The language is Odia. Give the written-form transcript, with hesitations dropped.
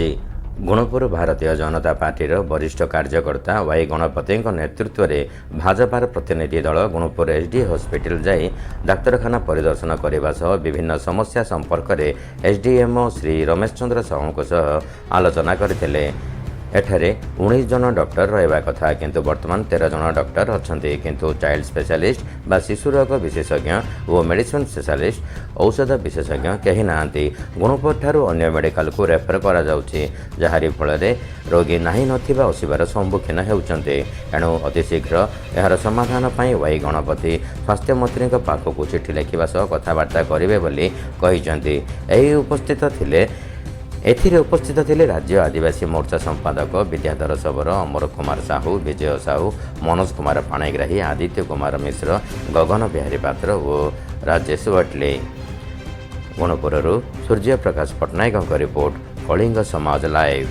ଆଜି ଗୁଣପୁର ଭାରତୀୟ ଜନତା ପାର୍ଟିର ବରିଷ୍ଠ କାର୍ଯ୍ୟକର୍ତ୍ତା ୱାଇ ଗଣପତିଙ୍କ ନେତୃତ୍ୱରେ ଭାଜପାର ପ୍ରତିନିଧି ଦଳ ଗୁଣପୁର ଏସ୍ଡି ହସ୍ପିଟାଲ ଯାଇ ଡାକ୍ତରଖାନା ପରିଦର୍ଶନ କରିବା ସହ ବିଭିନ୍ନ ସମସ୍ୟା ସମ୍ପର୍କରେ ଏସ୍ଡିଏମ୍ଓ ଶ୍ରୀ ରମେଶ ଚନ୍ଦ୍ର ସାହୁଙ୍କ ସହ ଆଲୋଚନା କରିଥିଲେ। ଏଠାରେ 19 ଜଣ ଡକ୍ଟର ରହିବା କଥା, କିନ୍ତୁ ବର୍ତ୍ତମାନ 13 ଜଣ ଡକ୍ଟର ଅଛନ୍ତି। କିନ୍ତୁ ଚାଇଲ୍ଡ ସ୍ପେଶାଲିଷ୍ଟ ବା ଶିଶୁ ରୋଗ ବିଶେଷଜ୍ଞ ଓ ମେଡିସିନ ସ୍ପେଶାଲିଷ୍ଟ, ଔଷଧ ବିଶେଷଜ୍ଞ କେହି ନାହାନ୍ତି। ଗୁଣପୁରଠାରୁ ଅନ୍ୟ ମେଡିକାଲକୁ ରେଫର କରାଯାଉଛି, ଯାହାରି ଫଳରେ ରୋଗୀ ନାହିଁ ନଥିବା ଅସୁବିଧାର ସମ୍ମୁଖୀନ ହେଉଛନ୍ତି। ଏଣୁ ଅତିଶୀଘ୍ର ଏହାର ସମାଧାନ ପାଇଁ ୱାଇ ଗଣପତି ସ୍ୱାସ୍ଥ୍ୟମନ୍ତ୍ରୀଙ୍କ ପାଖକୁ ଚିଠି ଲେଖିବା ସହ କଥାବାର୍ତ୍ତା କରିବେ ବୋଲି କହିଛନ୍ତି। ଏହି ଉପସ୍ଥିତ ଥିଲେ ଏଥିରେ ଉପସ୍ଥିତ ଥିଲେ ରାଜ୍ୟ ଆଦିବାସୀ ମୋର୍ଚ୍ଚା ସମ୍ପାଦକ ବିଦ୍ୟାଧର ଶବର, ଅମର କୁମାର ସାହୁ, ବିଜୟ ସାହୁ, ମନୋଜ କୁମାର ପାଣିଗ୍ରାହୀ, ଆଦିତ୍ୟ କୁମାର ମିଶ୍ର, ଗଗନ ବିହାରୀ ପାତ୍ର ଓ ରାଜେଶ ୱଟଲି। ଗୁଣପୁରରୁ ସୂର୍ଯ୍ୟ ପ୍ରକାଶ ପଟ୍ଟନାୟକଙ୍କ ରିପୋର୍ଟ, କଳିଙ୍ଗ ସମାଜ ଲାଇଭ୍।